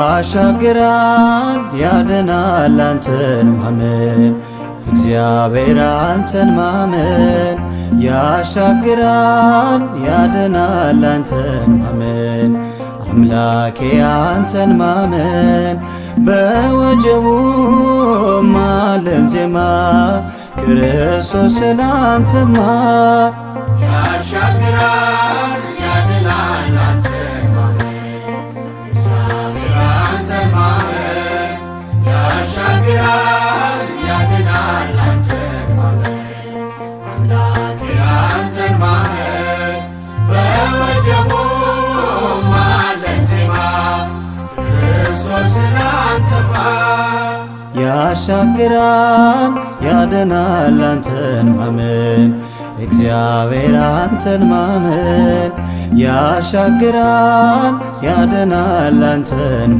ያሻግራል ያድናል አንተን ማመን፣ እግዚአብሔር አንተን ማመን ያሻግራል ያድናል አንተን ማመን፣ አምላኬ አንተን ማመን። በወጀቡ አለን ዜማ፣ ክርስቶስ ስላንተማ ያሻግራል ያድናል አንተን ማመን፣ እግዚአብሔር አንተን ማመን ያሻግራል ያድናል አንተን ማመን፣ አምላኬ አንተን ማመን። በወጀቡ አለን ዜማ፣ ክርስቶስ ስላንተማ ያሻግራል ያድናል አንተን ማመን፣ እግዚአብሔር አንተን ማመን ያሻግራል ያድናል አንተን